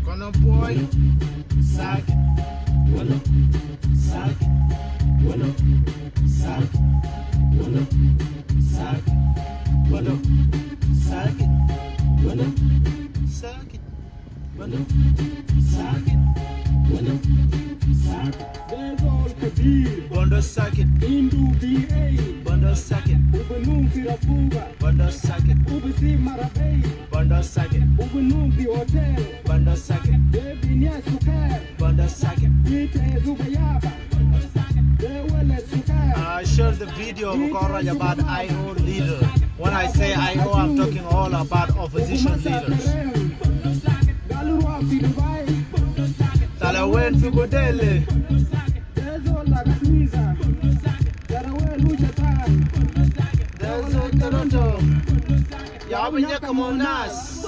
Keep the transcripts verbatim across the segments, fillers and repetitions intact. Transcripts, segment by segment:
Kono boy, suck it. Wano, suck it. Wano, suck it. Wano, suck it. Wano, suck it. Wano, suck it. Wano, suck it. Wano, suck it. Bondo suck it. Indu B A. Bondo suck it. Ubenun Sirafuga. Bondo suck it. Ubesi Marabei. Bondo suck it. Ubenun di hotel. Bondo suck it. Baby nia sukar. Bondo suck it. Ite zuba yaba. Dewele sukar. Uh, share the video because about I O leader. When I say I O, I'm talking all about opposition leaders. Galu rua fi Dubai. Tala wen fi Godele. Dezo la Gatwiza. Dara wen Ujatan. Dezo Toronto. Ya Abu Nyaka Monas.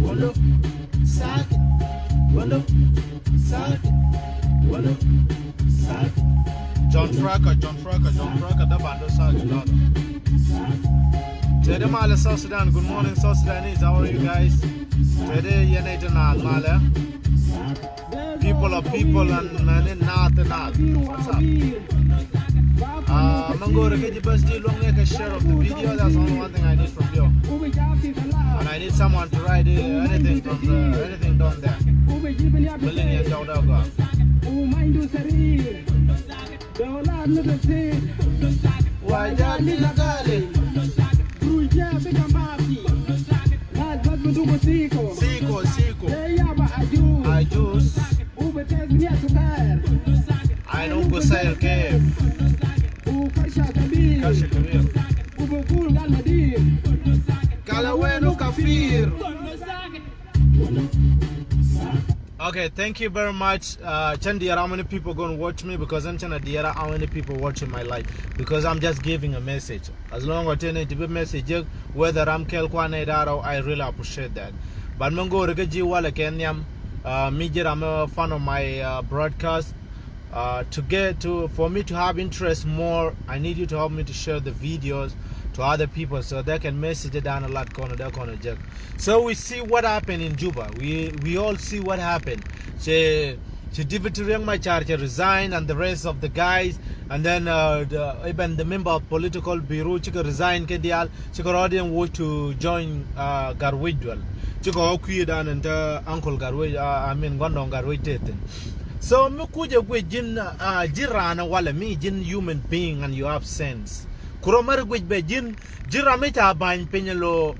Walo, suck it. Walo, suck it. Walo, suck it. John Fracker, John Fracker, John Fracker, da bando suck it, da. Tede male South Sudan, good morning South Sudanese, how are you guys? Tede yene ite na male. People are people and man in not enough. What's up? Uh, Mangoro, can you best do long like a share of the video? That's the only one thing I need from you. And I need someone to write uh, anything from the, anything down there. Building your dog dog. Wajali la gali. Siko, siko. Ajus. Aina ugu sayar kef. Karsha kabir. Kala wenu kafir. Okay, thank you very much. Uh, can diɛr how many people gonna watch me because I'm trying to diɛr how many people watching my live because I'm just giving a message. As long as you need to be message, whether I'm kel kwan I really appreciate that. But Mangoro, get you wala Kenyam, uh, me, I'm a fan of my uh, broadcast. Uh, to get to for me to have interest more, I need you to help me to share the videos to other people so they can message it down a lot corner, that corner, Jack. So we see what happened in Juba. We we all see what happened. She she David Riek Machar she resigned and the rest of the guys and then uh, the, even the member of political bureau she resign kɛ diaal. Cikɛ rɔɔdiɛn woc to join uh, Garwec duel. Cikɛ ɣɔɔ kui̱dan in te uncle Garwec, uh, I mean guandɔŋ Garwec te thin. So mi kucɛ guic ji̱n uh, ji̱n raan walɛ mi ji̱n human being and you have sense. Kurɔ mari guic bɛ ji̱n ji̱n ram mi ca ba̱ny piny lo.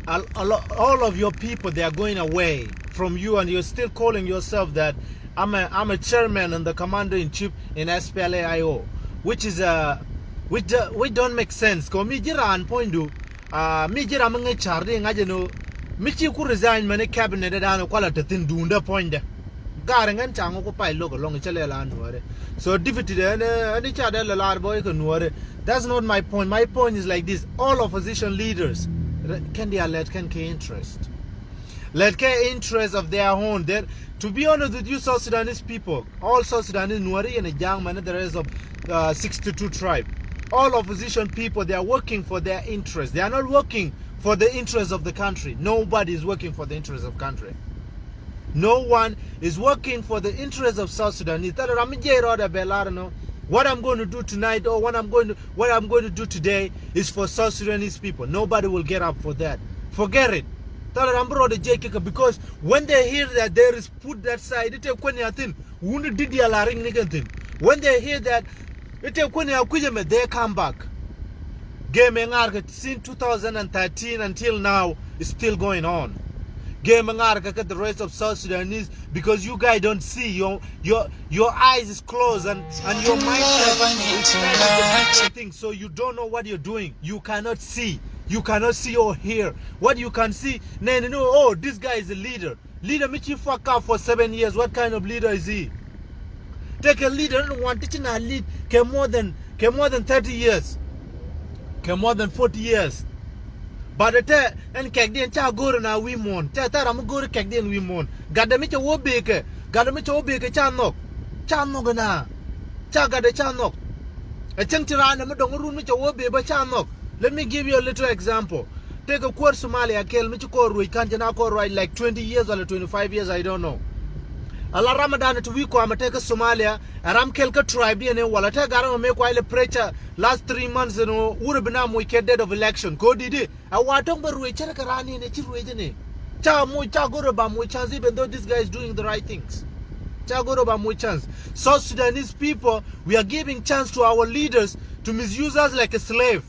All of your people, they are going away from you and you're still calling yourself that I'm a, I'm a chairman and the commander in chief in S P L A I O, which is a which, do, which don't make sense. Ko mi jiran point du, uh, mi jiran mi ngi char di ngaje no mi chi ku resign mani cabinet dan ko la tin dunda point de. Gar ngan chang ko pai lo ko long chale la nuare. So deputy de ne ani cha de la lar boy ko nuare. That's not my point. My point is like this. All opposition leaders can they let can kɛ interest. Let kɛ interest of their own. They're, to be honest with you, South Sudanese people, all South Sudanese, Nuari and Ajang, man, the rest of uh, sixty-two tribe, all opposition people, they are working for their interest. They are not working for the interest of the country. Nobody is working for the interest of country. No one is working for the interest of South Sudanese. Tell Ramije Roda Belarno, what I'm going to do tonight or what I'm going to what I'm going to do today is for South Sudanese people. Nobody will get up for that. Forget it. Tala rambro de jekika because when they hear that there is put that side, it when you think wouldn't did ya la ring nikan thing. When they hear that it when you kujame they come back. Game ngar since two thousand and thirteen until now is still going on. Game ngar the rest of South Sudanese because you guys don't see your your your eyes is closed and and your mindset is set on the thing, so you don't know what you're doing. You cannot see. You cannot see or hear. What you can see, no, no, no, oh, this guy is a leader. Leader mi chi fuck up for seven years. What kind of leader is he? Take a leader and want teaching a lead ke more than ke more than thirty years, ke more than forty years. But te ɛn kɛk diɛn ca go̱o̱r na wi̱i̱ muɔ̱ɔ̱n, ca thar ram go̱o̱r kɛk diɛn wi̱i̱ muɔ̱ɔ̱n. Gatdɛ mi ca wä bekɛ, gatdɛ mi ca wä bekɛ ca nhɔk. Ca nhɔk na ca gatdɛ ca nhɔk. Ɛ cäŋ ti raan dɛ mi dɔŋ run mi ca wä bek bä ca nhɔk. Let me give you a little example. Tëëkɛ kuäär Somalia kɛl mi ci kɔn ruëc ka̱n ci na kɔn ruac like twenty years wala twenty-five years, I don't know. Ala ram dan ti wi̱i̱ kɔam tëëkɛ Somalia, ɛ ram kɛl kä tribe diɛn ɛ wala tëë gat ram mi kuay lɛ pressure last three months ɛn wurɛ bi na moc kɛ date of election. Kɛ ɣöö di̱t i̱ ɛ wa tɔ̱ŋ bɛ ruëc cärɛ kɛ raan in ɛ ci ruëc ɛn ɛ. Ca moc, ca go̱rɛ ba moc chance even though this guy is doing the right things. Ca go̱rɛ ba moc chance. South Sudanese people, we are giving chance to our leaders to misuse us like a slave.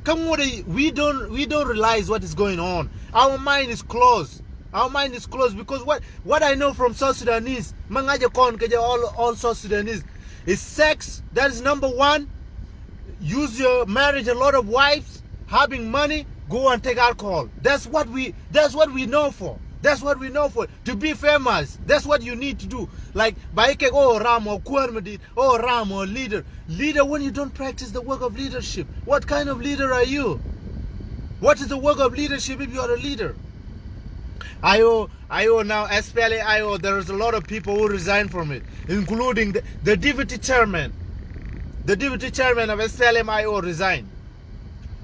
Kä ŋuɔ̱t, we don't, we don't realize what is going on. Our mind is closed. Our mind is closed because what, what I know from South Sudanese, mi ŋa̱cä kɔn kɛ jɛ all, all South Sudanese, is sex. That is number one. Use your marriage, a lot of wives, having money, go and take alcohol. That's what we, that's what we know for. That's what we know for. To be famous, that's what you need to do. Like, ba ikɛ, oh, ram ɔ kuäär mi di̱i̱t, oh, ram ɔ leader. Leader when you don't practice the work of leadership. What kind of leader are you? What is the work of leadership if you are a leader? I O, I O now, S P L A I O, there is a lot of people who resigned from it, including the, the deputy chairman. The deputy chairman of S P L M I O resigned,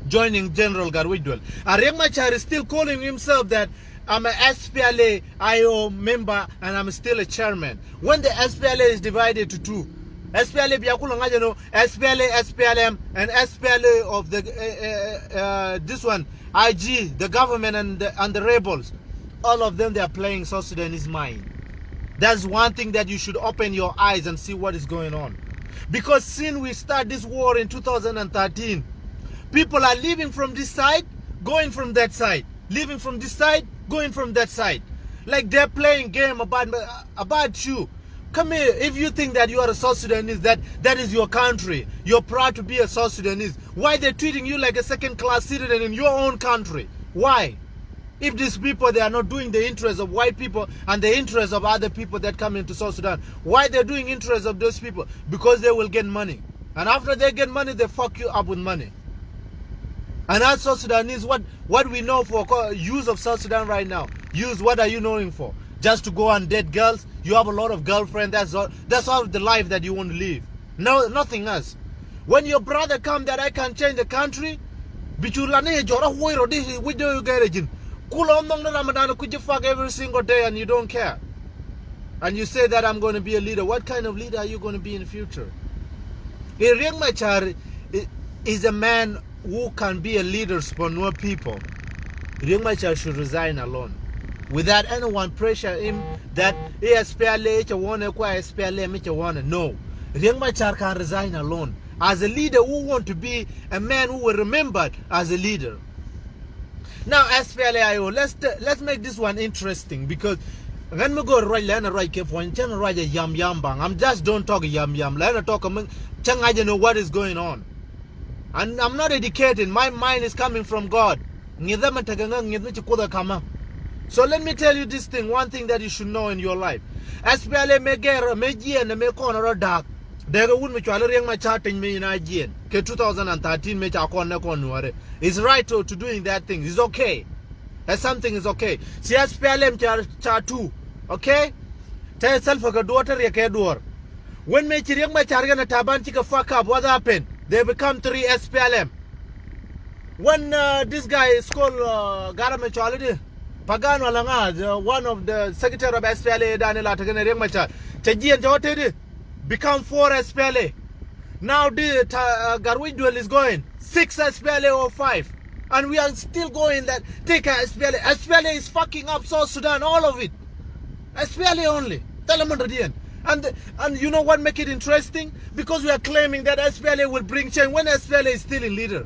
joining General Gatwech Duel. And Riek Machar is still calling himself that I'm a S P L A I O member and I'm still a chairman. When the S P L A is divided to two, S P L A bia kulɛ ŋa̱c ɛn ɣöö S P L A, S P L M, and S P L A of the, uh, uh, uh, this one, I G, the government and the, and the rebels, all of them, they are playing South Sudanese mind. That's one thing that you should open your eyes and see what is going on. Because since we start this war in two thousand and thirteen, people are leaving from this side, going from that side, leaving from this side, going from that side. Like they're playing game about, about you. Come here, if you think that you are a South Sudanese, that, that is your country, you're proud to be a South Sudanese, why they're treating you like a second class citizen in your own country? Why? If these people, they are not doing the interests of white people and the interests of other people that come into South Sudan, why they're doing interests of those people? Because they will get money. And after they get money, they fuck you up with money. And as South Sudanese, what, what we know for co-, use of South Sudan right now, use, what are you knowing for? Just to go and date girls? You have a lot of girlfriends. That's all, that's all the life that you want to live. No, nothing else. When your brother come that I can change the country, bi cu lat ni jɔr a wuɔc rɔ di wi̱c dee gɛr a ji̱n. Kulɔ nhɔŋ ni Ramadan ku ji̱ fuck every single day and you don't care. And you say that I'm gonna be a leader. What kind of leader are you gonna be in the future? If Riek Machar i-, is a man who can be a leader for Nuer people, Riek Machar should resign alone. Without anyone pressure him that, "Hey, S P L A, it's a one, eh, kwa S P L A, it's a one." No. Riek Machar can resign alone. As a leader who want to be a man who will remembered as a leader. Now, S P L A I O, let's t-, let's make this one interesting because ɣän mi go̱o̱r ruac lɛ ɣän a ruac kɛ puɔ̱ny, cä ɣän a ruac a yam yam baŋ. I'm just don't talk yam yam. Lɛ ɣän a talk mi cä ŋa̱c ɛn ɣöö what is going on. And I'm not educated. My mind is coming from God. Ŋi̱th ɛmɛ tekɛ ŋä ŋi̱th mi ci Kuoth ɛ ka̱mä. So let me tell you this thing, one thing that you should know in your life. S P L A mëë gɛr, mëë jiɛɛn, mëë kɔn rɔ da̱a̱k. Dee kɛ wut mi cuali Riek Machar teny mi in a jiɛɛn. Kɛ two thousand and thirteen mëë ca kɔn nɛ kɔn nuɔ̱ɔ̱ri. It's right to, to doing that thing. It's okay. That something is okay. Ci S P L M ca, ca tu. Okay? Te Salva kɛ duɔ̱ɔ̱r, te Riek kɛ duɔ̱ɔ̱r. When mëë ci Riek Machar kɛnɛ Taban cikɛ fuck up, what happened? They become three S P L M. When, uh, this guy is called, uh, Garang Mabior, Pagan wala ŋa, the, one of the secretary of S P L A, dan ila tekɛ ni Riek Machar. Cɛ jiɛn cɛ wä tëëdi, become four S P L A. Now the, uh, Gatwech Duel is going, six S P L A or five. And we are still going that, take S P L A. S P L A is fucking up South Sudan, all of it. S P L A only. Thilɛ min rɔ̱diɛn. And, and you know what make it interesting? Because we are claiming that S P L A will bring change when S P L A is still in leader.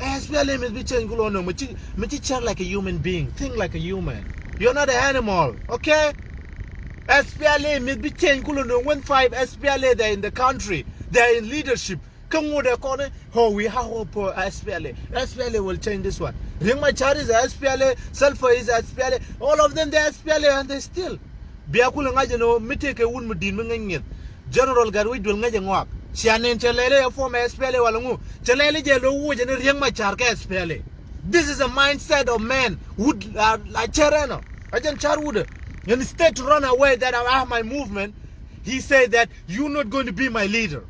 S P L A must be changed. Kulɔ nöŋ, mi ci, mi ci care like a human being. Think like a human. You're not an animal, okay? S P L A must be changed. Kulɔ nöŋ, when five S P L A, they're in the country, they're in leadership. Kä ŋut ɛ kɔn i̱, oh, we have hope for S P L A. S P L A will change this one. Riek Machar is a S P L A, Salva is a S P L A. All of them, they are S P L A and they still. Bia kulɛ ŋa̱c ɛn ɣöö mi tëëkɛ wut mi di̱i̱t mi ŋäc ŋi̱eth. General Gatwech Duel ŋäc ɛ ŋɔak. Cia nɛn cɛ lɛl i̱ ɛ former S P L A wala ŋu. Cɛ lɛl i̱ jɛ lo̱ wuɔc ɛn Riek Machar kɛ S P L A. This is a mindset of man. Wut la, la cär ɛnɔ. A jɛn car wut ɛ. And instead to run away that I have my movement, he said that you're not going to be my leader.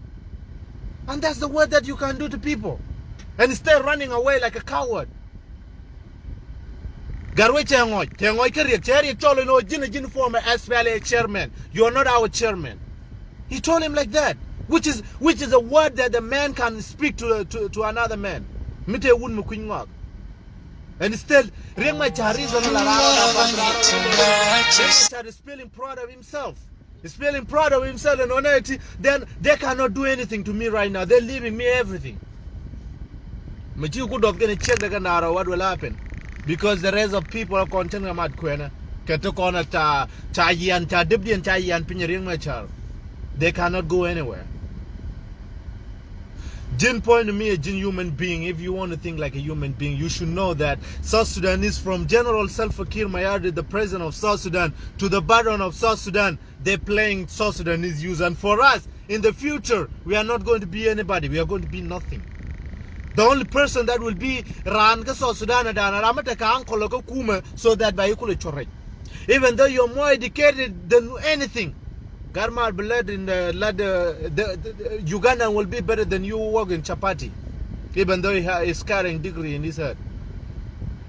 And that's the word that you can do to people. And instead running away like a coward. Gatwec cɛ ŋɔc, cɛ ŋɔc kä Riek, cɛ Riek cɔl in ɔ ji̱n, ji̱n former S P L A chairman. You are not our chairman. He told him like that, which is, which is a word that a man can speak to, to, to another man. Mi te wun mi kui̱ny ŋɔak. And instead, Riek Machar reason la rara la ba rara. Riek Machar is feeling proud of himself. He's feeling proud of himself and honor it. Then they cannot do anything to me right now. They're leaving me everything. Mi ci ku dɔth kɛn check de kɛ naro what will happen. Because the rest of people are content ŋa mat kuɛnɛ. Kɛ ti kɔn a ca, ca yian, ca depdiɛn ca yian piny Riek Machar. They cannot go anywhere. Ji̱n point to me a ji̱n human being. If you want to think like a human being, you should know that South Sudan is from General Salva Kiir Mayardit, the president of South Sudan, to the bottom of South Sudan. They're playing South Sudanese youth. And for us, in the future, we are not going to be anybody. We are going to be nothing. The only person that will be ran kä South Sudan dan ram mi te kä uncle kä kumɛ, so that ba yikul chorrɛ. Even though you're more educated than anything, Garma will be led in the, led the, the, the, the Uganda will be better than you work in chapati. Even though he ha- is carrying degree in his head.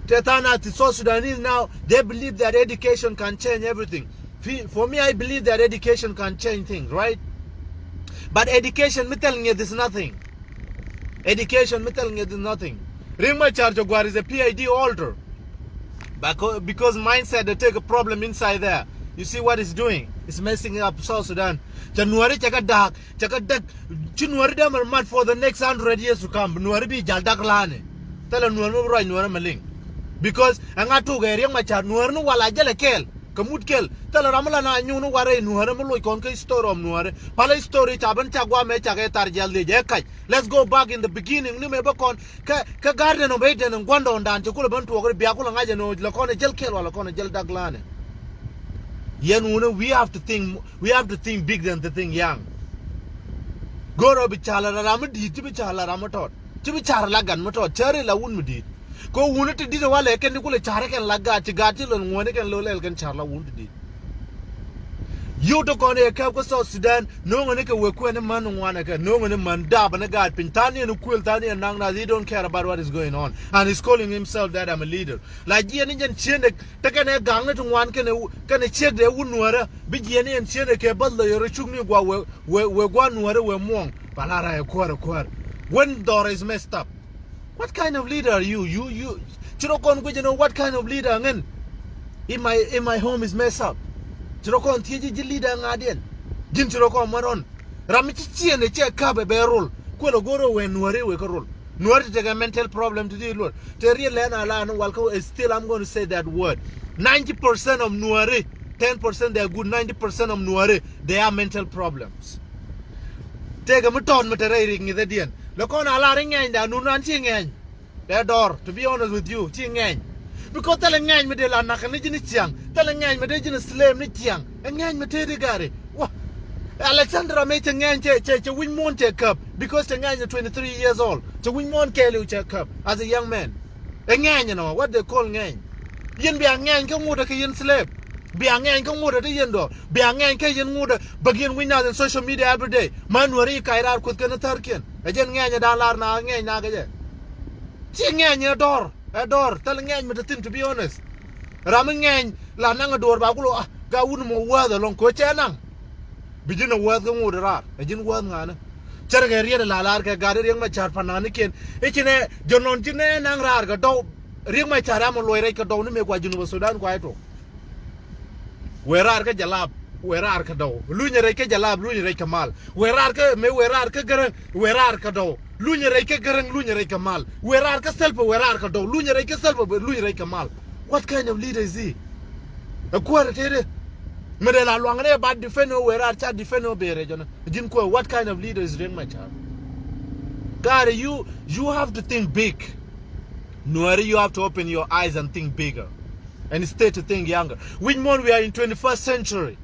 Te than at South Sudanese now, they believe that education can change everything. Fi- For me, I believe that education can change things, right? But education, mi thil ŋi̱eth is nothing. Education, mi thil ŋi̱eth is nothing. Riek Machar Jaguar is a P H D holder. Because, because mindset, they take a problem inside there. You see what it's doing? It's messing up South Sudan. Ca Nuäri ca kɛ da̱a̱k, ca kɛ däk. Ci Nuäri dee mɛ mat for the next hundred years to come. Nuäri bi jal dak lani. Thilɛ Nuäri mi bi ruac Nuäri mɛ liŋ. Because ɛŋa tuk ɛ Riek Machar Nuäri ni wala jɛlɛ kɛɛl. Kɛ mut kɛl. Thilɛ ram mi la na nyuun ni warɛ Nuäri mi loc kɔn kä history of Nuäri. Pala history ca ben ca guamɛ ca kɛ thar jal dhiec ɛ kac. Let's go back in the beginning. Ni mɛ bä kɔn kä, kä Garden of Eden in guandɔɔŋdan ci kulɛ ben tuɔɔk ri bia kulɛ ŋa̱c ɛn ɣöö la kɔn ɛ jäl kɛl wala kɔn ɛ jäl dak lanɛ. Yɛn wunä, we have to think, we have to think big than to think young. Go̱rɛ bi ca̱l ɛ ram mi di̱i̱t, ci bi ca̱l ɛ ram mi tɔt, ci bi ca̱r ɛ la gat mi tɔt, cäri la wun mi di̱i̱t. Kɛ wunä ti di̱t ɛ walɛ kɛn ti kulɛ ca̱r ɛ kɛn la gaat, ci gaat ci lon ŋuɔ̱ni kɛn lo̱l ɛl kɛn ca̱r la wun ti di̱i̱t. Yio̱w ti kɔn ɛ kɛp kä South Sudan, no̱o̱ŋɛ ni kɛ wek kuɛn ni män ŋuanɛ kɛ, no̱o̱ŋɛ ni män dap ni gaat piny, than yɛn kuël, than yɛn naŋ nath, he don't care about what is going on. And he's calling himself that I'm a leader. La jiɛn ni jɛn cien dɛ, te kɛn ɛ gaŋ ni ti ŋuan kɛn ɛ, kɛn ɛ ciek dɛ wun Nuäärä, bi jiɛn ni jɛn cien dɛ kɛ bäth lɔ yɔr cuk ni gua wek, wek, wek gua Nuäärä wek muɔ̱ŋ. Ba la ra ɛ kuäär, ɛ kuäär. When dhɔr is messed up. What kind of leader are you? You, you, ci rɔ kɔn guic ɛn ɣöö what kind of leader ŋän? If my, if my home is messed up. Ci rɔ kɔn thiec ji̱ leader ŋa̱diɛn. Ji̱n ci rɔ kɔn män ɣɔn. Ram mi ci ciɛn ɛ cɛ käp ɛ bɛ rol. Kuël ɛ go̱r ɛ wee Nuäri wee kä rol. Nuäri ti tekɛ mental problem ti di luɔt. Te riet lɛn a la ni wal kä, still I'm gonna say that word. Ninety percent of Nuäri, ten percent they are good, ninety percent of Nuäri, they are mental problems. Tekɛ mi tɔt mi te rɛy rik ŋi̱thädiɛn. Lɛ kɔn a lar i̱ ŋɛny da nun an ci ŋɛny. Dee dɔr, to be honest with you, ci ŋɛny. Because thilɛ ŋɛny mi dee la nakä ni ji̱n ciaŋ. Thilɛ ŋɛny mi dee ji̱n slave ni ciaŋ. Ɛ ŋɛny mi tëëdi gari. Wa. Alexandra mëë cɛ ŋɛny cɛ, cɛ, cɛ wi̱c muɔ̱ɔ̱n cɛ käp. Because cɛ ŋɛny ni twenty three years old. Cɛ wi̱c muɔ̱ɔ̱n kɛɛliw cɛ käp. As a young man. Ɛ ŋɛny ɛnɔ, what they call ŋɛny. Yɛn bia ŋɛny kä ŋut ɛ kɛ yɛn slave. Bia ŋɛny kä ŋut ɛ ti yɛn dɔr. Bia ŋɛny kä yɛn ŋut ɛ bäk yɛn wi̱c nath in social media every day. Ma Nuäri kac raar kueth kɛn thärkiɛn. Ɛ jɛn ŋɛny ɛ da̱a̱n lar na ŋɛny na kɛ jɛ. Ci ŋɛny ɛ dɔr, ɛ dɔr. Thil ŋɛny mi te thi̱n, to be honest. Ram mi ŋɛny la naŋ ɛ duɔ̱ɔ̱r ba kulo, ah, ga wun mɔ wäth ɛlɔ̱ŋ kɛ cɛ naŋ. Bi ji̱n ɛ wäth kä ŋot raar, ɛ ji̱n wäth ŋa̱nä. Cärkɛ riet ɛ la lar kɛ gat i̱ Riek Machar pananikiɛn. I̱ ci nɛ jɔnɔn ci nɛ naŋ raar kɛ dɔw. Riek Machar ram ɛ luɔc rɛc kɛ dɔw ni mëë kua Junub Sudan kua i̱ tuɔk. Wëë raar kä Jalap, wëë raar kä dɔw. Lunyɛ rɛc kä Jalap, lunyɛ rɛc kä mal. Wëë raar kä, mëë wëë raar kä Gäräŋ, wëë raar kä dɔw. Lunyɛ rɛc kä Gäräŋ, lunyɛ rɛc kä mal. Wëë raar kä Salva, wëë raar kä dɔw. Lunyɛ rɛc kä Salva, lunyɛ rɛc kä mal. What kind of leader is he? Ɛ kuäär tëëdɛ. Mi dee la luaŋ ni ɛ ba defend ɔ wëë raar ca defend ɔ bee rɛc ɔnɔ. Ji̱n kuäär, what kind of leader is Riek Machar? Gari, you, you have to think big. Nuäri, you have to open your eyes and think bigger. And stay to think younger. Wi̱c muɔ̱ɔ̱n, we are in twenty-first century.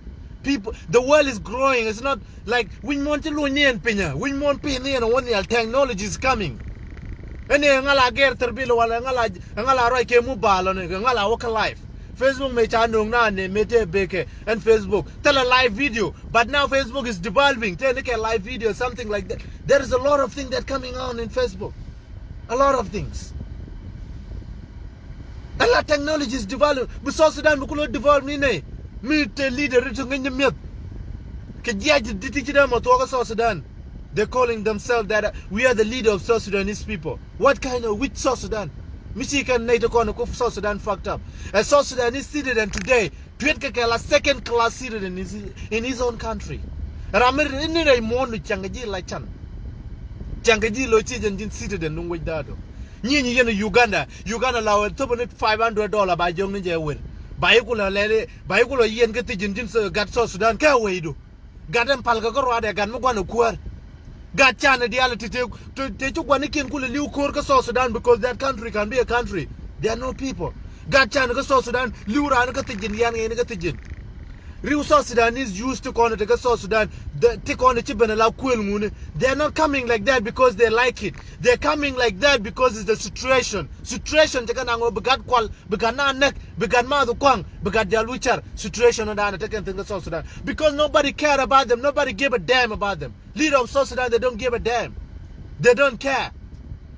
People, the world is growing. It's not like wi̱c muɔ̱ɔ̱n ci luny ni ɛn pinyä. Wi̱c muɔ̱ɔ̱n pi̱i̱n ni ɛn ɛ wä nhial. Technology is coming. Ɛn ɛ ŋa la gɛr thɛr bil wala ŋa la, ŋa la ruac kɛ mobile ɔni, ŋa la wä kä live. Facebook mëë ca no̱o̱ŋ na ni mëë tëë bekɛ ɛn Facebook. Thilɛ live video. But now Facebook is developing. Tëë ni kɛ live video, something like that. There is a lot of things that coming on in Facebook. A lot of things. Kɛ la technologies develop, bi South Sudan bi kulɛ develop ni nɛy. Mi te leader ti ŋäcni mi̱eth. Kɛ jiac di ti ci dee mɔ thuɔk kä South Sudan. They calling themselves that, uh, we are the leader of South Sudanese people. What kind of which South Sudan? Mi ci kɛn nɛy ti kɔn ku South Sudan fucked up. A South Sudanese citizen today, tuet kɛ kɛ la second class citizen in his, in his own country. Ram mi ni rɛy muɔ̱ɔ̱n nu cäŋ kɛ ji̱ la can. Cäŋ kɛ ji̱ lo ci jɛn ji̱n citizen nu wec da̱a̱du. Nyi nyi yɛn Uganda, Uganda la wä thop ni five hundred dollar ba jiɔk ni jɛ wer. Ba yi kulɛ lɛli, ba yi kulɛ yɛn kä thi̱ji̱n ji̱n gat South Sudan kɛ wecdu. Gat ɛn pal kɛ kä ruaadɛ gat mi gua̱n ɛ kuäär. Gat canɛ diaal ti te, te, te ci gua̱nikiɛn kulɛ li̱w ko̱r kä South Sudan because that country can be a country. There are no people. Gat canɛ kä South Sudan li̱w raan kä thi̱ji̱n, yan ŋɛɛni kä thi̱ji̱n. Riw South Sudanese youth ti kɔn ti kä South Sudan, the, ti kɔn ci ben la kuël ŋuni. They are not coming like that because they like it. They are coming like that because it's the situation. Situation ti kɛ naŋ ɔ bi gat kual, bi gat na näk, bi gat maath kuaŋ, bi gat jal wi̱car. Situation ɔ daanɛ ti kɛn thi̱n kä South Sudan. Because nobody care about them, nobody give a damn about them. Leader of South Sudan, they don't give a damn. They don't care.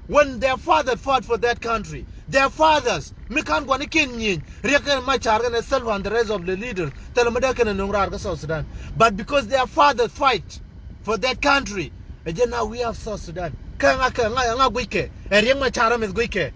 When their father fought for that country, their fathers, mi kan gua̱nikiɛn nyieny, Riek kɛn Machar kɛn Salva and the rest of the leaders, thilɛ mi dee kɛn nöŋ raar kä South Sudan. But because their fathers fight for that country, ɛ jɛ now we have South Sudan. Kä ŋa, kä ŋa, ŋa guickɛ? Ɛ Riek Machar amith guickɛ.